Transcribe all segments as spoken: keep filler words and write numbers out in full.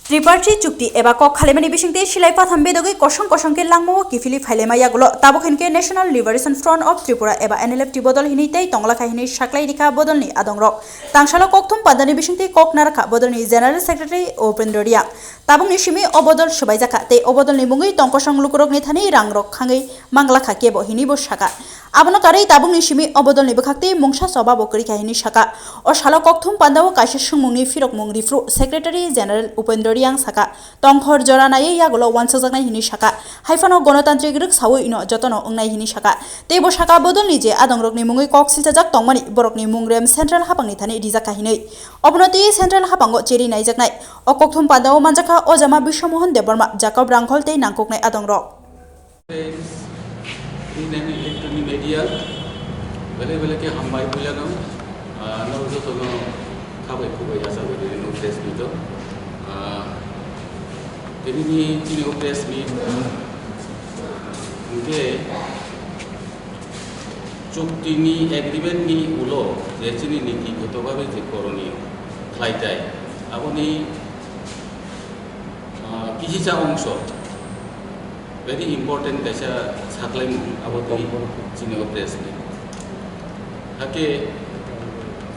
Tripartite chukti eba kok khalaimani bisingtwi silai patham bedogwi kosong kosong khe langmao kiphilwi phailaima yagulo tabuk hinkhe National Liberation Front of Tripura eba N L F T bodol hinwi tei tongla khai hinwi saklai rikha bodolni adongrok. Tangsalo kokthum pandani bisingtwi kok narwkha bodolni General Secretary Upendra Reang. Tabukni simi o bodol swbaijakha tei o bodolni mungwi tongkosong lukurokni thani rangrok khangwi manglakha kebo hinwi bo saka. Abono karwi tabukni simi o bodolni bwkhak tei mungsa choba bo kwrwikha hinwi saka. O salo kokthum pandao kaisa swngmungni phirokmung riphru Secretary General Upendra Reang saka, tongkhor jora naiwi yagulo uansukjaknai hinwi saka. Haiphano gonotantrik rwksawi no jotono wngnai hinwi saka. Tei bo saka bodolni je adongrokni mungwi kok silchajak tongmani borokni mung rem Central hapangni thani rijakha hinwi. Obono tei Central hapango cheri naijaknai. O kokthum pandao manjakha Ojama Biswamohan Debbarma, Jacob Rangkhol tei nangkuknai adongrok. Friends, print and electronic media, bele bele khe hambai puilano, ah, no jotono khabai khubai yasa bai rino press meet o. Ah, tini ni chini o press meet, ah, hingke chukti ni agreement ni ulo je chini niti goto babe je koroniyo khlai tai, aboni, ah, kisi cha ongso. Very important kaisa saklaimung abo twi chini o press ni. Hakhe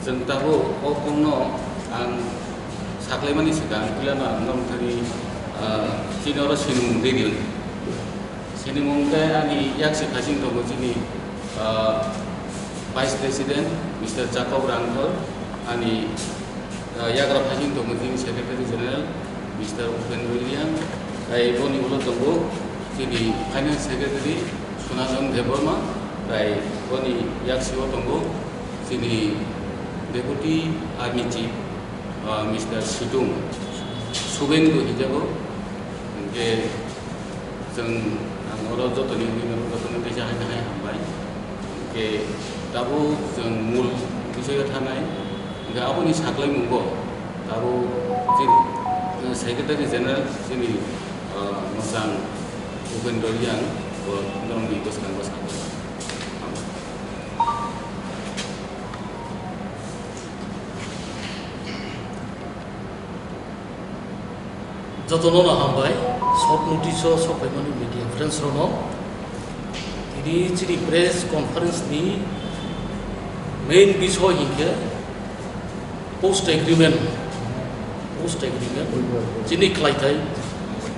chwng tabuk o kokno ang saklaimani swkang puilano ang norok thani, ah, chini oro sinimung twi di. Sinimung khe ani yaksi phasing tongo chini, ah, Vice President Mister Jacob Rangkhol, ani ah, yagra phasing tongo chini Secretary General Mister Upendra Reang, tai boni ulo tongo chini Finance Secretary Sunajong Debbarma, tai boni yaksio tongo chini Deputy Army Chief, ah, Mister Situng Subengdo hijago, hingke chwng ang oro jotoni wngwi mano, jotoni kaisa hai hai hambai. Hingke tabuk chwng mul bisoyo thanai. Hingke aboni saklaimungo tabuk chini, eh, Secretary General chini, eh, mwchang Upendra Reang bo norokni bwskango saklai. Jotono no hambai, short notice o sokphaimani media friends rokno. Tini chini press conference ni main bisoy hinkhe post agreement, post agreement chini khlaitai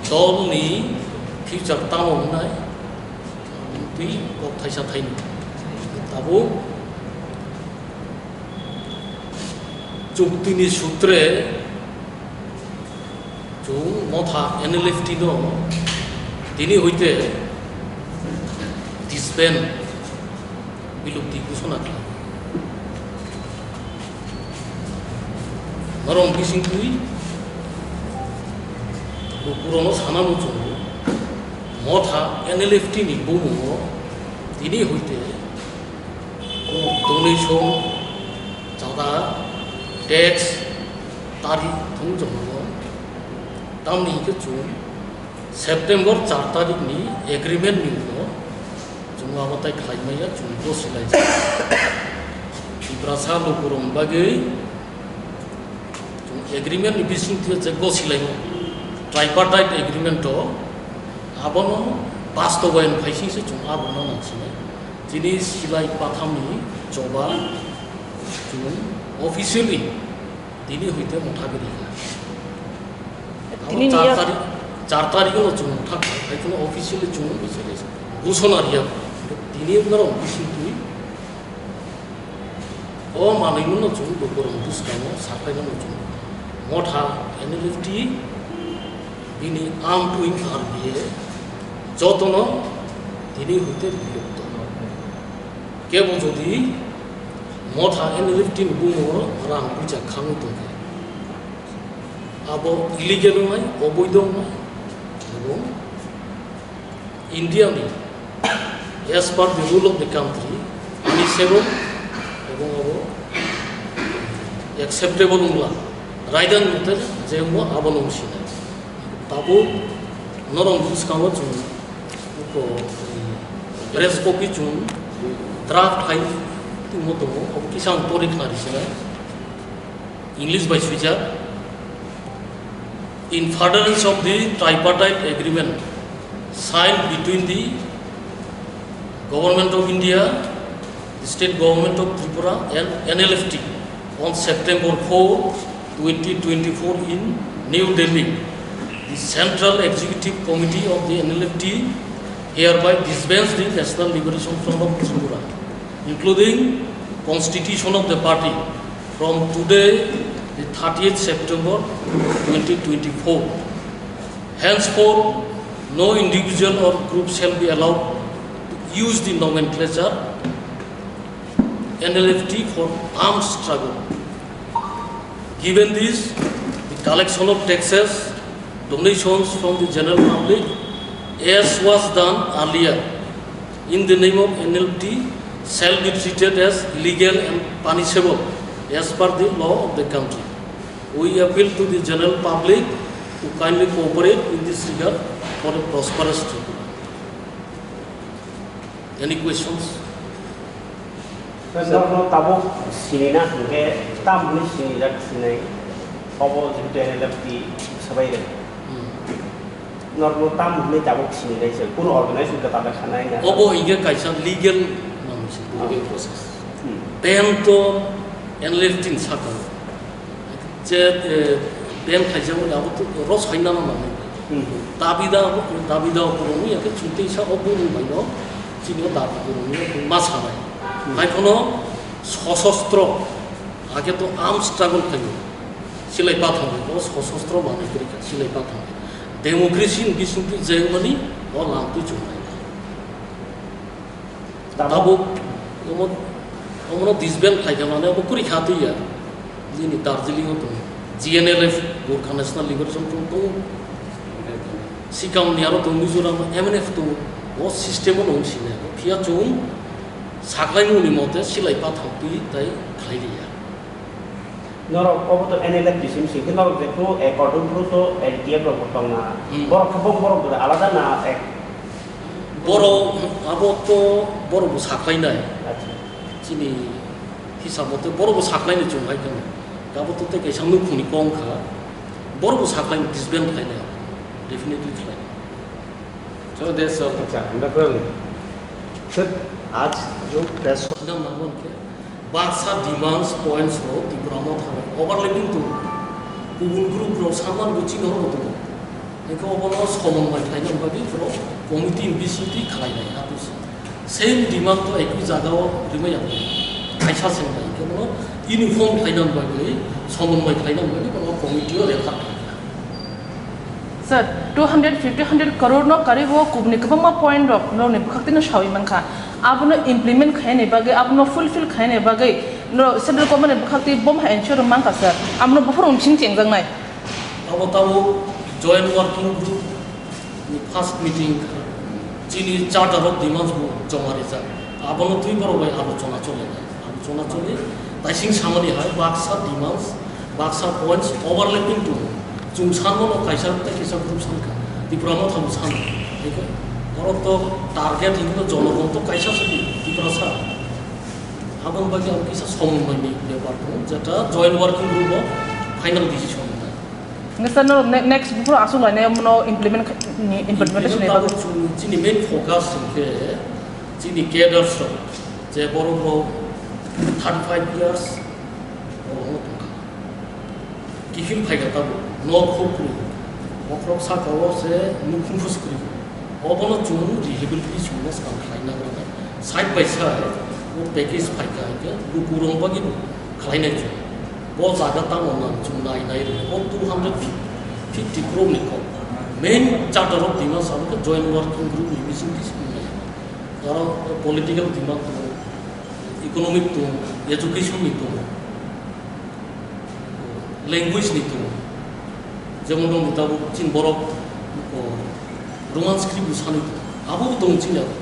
dol ni future tamo wngnai twi kok thaisa thaini tabuk chukti ni sutre Chwng motha N L F T no tini hoite disband, bilupti ghosona khlai. Norok bisingtwi lukurono sana muchungo motha N L F T ni bumungo tini hoite donation, chada, tax, tari thung jongno. Tamni hingke chwng September char tarik ni agreement ni ulo chwng abo tai khlai maya chwng gosi lai. Tiprasa lukurok bagwi chwng agreement ni bising thwiya je gosi lai tripartite agreement o abono bastobayan phaising se chwng abono nang sinai. Chini silai pathamni choba chwng officially tini hoite motha giri kha. Tini char tarik, char tarik no chwng motha khai, khai kheno officially chwng ghosona riya. Tini norok bising twi o manwi no chwng lukurok bwskango saphai no chwng motha N L F T bini amtwi R B A jotono tini hoite bilupto. Kebo jodi motha N L F T ni bumo rang puisa khangwi tongkha, abo illegal wngnai, oboidho wngnai, ebong India ni as per the rule of the country, punishable ebong abo acceptable wngla, raida ni mothe je wngmo abono wngsinai. Tabuk norok bwskango chwng uko, press copy chwng draft hai tongmo tongo, obo kisa ang pori khna risinai. English bai swijak. In furtherance of the tripartite agreement signed between the Government of India, the State Government of Tripura and N L F T on September four, twenty twenty-four in New Delhi, the Central Executive Committee of the N L F T hereby disbands the National Liberation Front of Tripura, including constitution of the party from today, the thirtieth September twenty twenty-four. Henceforth, no individual or group shall be allowed to use the nomenclature N L F T for armed struggle. Given this, the collection of taxes, donations from the general public, as was done earlier, in the name of N L F T, shall be treated as legal and punishable as per the law of the country. We appeal to the general public to kindly cooperate in this regard for a prosperous Tripura. Any questions? Sir, norok tabuk sinina hwnkhe tam hwnwi sinijak sinai, obo jehetu N L F T sabai rw. Hmm. Norok tam hwnwi tabuk sinilai se, kuno organization khe tabuk khanai na. Obo hwnkhe kaisa legal manwi se, legal process. Hmm. Ban to N L F T ni saka. Je, eh, ban khaijak wngkha, abo to ros hai nana manwi. Hmm. Dabi da, dabi da kwrwngwi, yakhe chwng teisa o bumung bai no chini o dabi kwrwngwi ma sanai. Hmm. Hai phano sosostro, hakhe to arm struggle khaio. Silai pathang bai, o sosostro manwi kwrwi kha, silai pathang bai. Democracy ni bisingtwi jengmani o lamtwi chwngnai. Tabuk. Tabuk, omo, omono disband khaikha mane obo kwrwi kha twi ya. Nini Darjeeling o tongo. G N L F, Gorkha National Liberation Front tongo. Sikang ni aro tongo Mizoram M N F tongo. O system o nong sine. Phiya chwng saklaimung ni mote silai pathang twi tai khlai liya. Norok obo to N L F T simi singkhe norok jephru according to to L T F rok bo tongna. Hmm. Borok khe bong borok bo alada na ek. Borok abo to borok bo saklainai. Acha. Chini hisab mote borok bo saklainai chwng hai kheno. Abo to tei kaisa nukhungni kong kha. Borok bo saklainai disband khlainai. Definitely khlainai. So that's all. Acha, hamda kwrwng. Sir, aaj jo press. Nang nang khe. Baksa demands points rok Tipra Motha bai overlapping tongo. Kubun group rok saman bo chini rok tongo. Hingke obono somonbai khlaina bagwi borok committee ni bisingtwi khlainai, haphisa. Same demand to ekui jaga o rimai ya. Kaisa se wngkha, hingke bono uniform khlaina bagwi, somonbai khlaina bagwi bono committee o refer khlaikha. Sir, two hundred fifty, hundred crore no karibo kubni kwbangma point rok norokni bwkhaktino sawi mankha. Abono implement khainani bagwi, abono fulfill khainani bagwi no central government ni bwkhaktwi bom hai ensure mankha sir. Abono buphuru bising chengjaknai. Abo tabuk joint working group ni first meeting chini charter of demands bo joma rijak. Abono twi borok bai alochona chole. Ang chwngno chwngwi taising samani hai baksa demands, baksa points overlapping tongo. Chwng sanmano kaisa tei kaisa group sankha, Tipra Motha bo sano. Hingkhe borok to target hingkhe jonogon to kaisa se di, Tiprasa. Aboni bagwi ang kisa somung naini bepar tongo, jeta joint working group o final decision wngnai. Hingkhe sir, no ne-, next buphuru aswk lainai, omono implement kha-, ni implementation ni bagwi. Tabuk chwng chini main focus hingkhe chini cadres rok, je borok rok thirty five years borok no tongkha. Kiphil phaikha tabuk, nok huk kwrwi, bokhorok saka o se nukhung phus kwrwi. Obono chwng rehabilitation no swkang khlai nang rwkha. Side by side o package phaikha hingkhe lukurok bagwi bo khlainai chwng. Bo jaga tamo nang chwng nai nai rw o two hundred fifty crore ni kok. Main charter of Dimasa hwnkhe joint working group ni bising bising nai. Aro political demand tongo, economic tongo, education ni tongo. Language ni tongo. Jemon, tabuk chini borok, o, Roman script bo sanwi tongo. Abo bo tongo chini abo.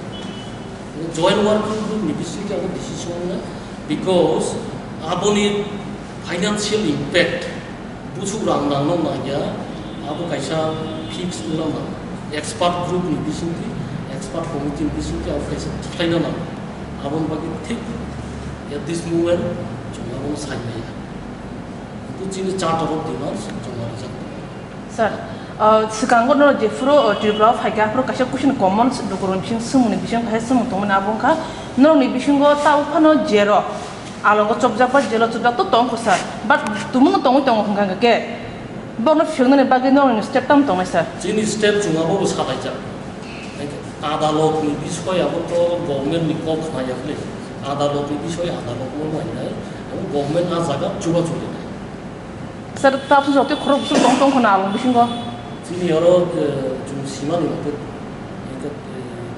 Joint working group ni bisingtwi abo decision wngnai, because aboni financial impact buchuk rang nangno nangya, abo kaisa fix wngna nang. Expert group ni bisingtwi, expert committee ni bisingtwi abo kaisa thikhlaina nang. Aboni bagwi thik at this moment chwng abono sai maya. Hwnkhe chini charter of demands joma rijak tongo. Sir, uh, swkango no jephuru, uh, Tripura o phaikha, aphuru kaisa question common s-, lukurokni bising swngmungni bising kaisa swngmung tongmani, abo wngkha norokni bisingo tabuk phano jerok alongo chopjak ba jelo chopjak to tongkho sir, but tumungno tongwi tongo hwnkha hwnkhe borokno phiyoknani bagwi norokni step tamo tongnai sir? Chini step chwng abo bo salaijak. Adalotni bisoi abo to government ni kok khna yakle. Adalotni bisoi adalot no nainai, abo government a jaga chuba chulinai. Sir, tabuk jotoi khorok bwswk tong tong khna along bisingo? Chini oro, eh, chwng simani mate, eh,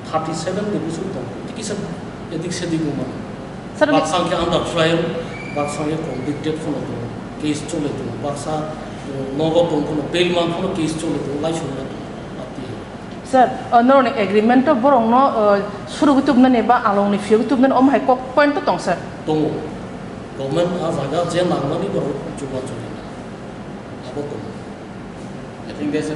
thirty seven ni bwswk tong, tei kisa edik sedik wngmano. Sir, baksa khe under trial, baksa khe convicted phano tongo, case chole tongo, baksa, eh, nogo tong phano, bail man phano case chole tongo, laisongo tongo. Sir, uh, norokni agreement o borokno, uh, surugwi tubnani ba alongni phiyogwi tubnani omo hai kok point to tong sir? Tongo. Government a jaga je nangmani borok chuba chuli. Abo tongo. I think that's a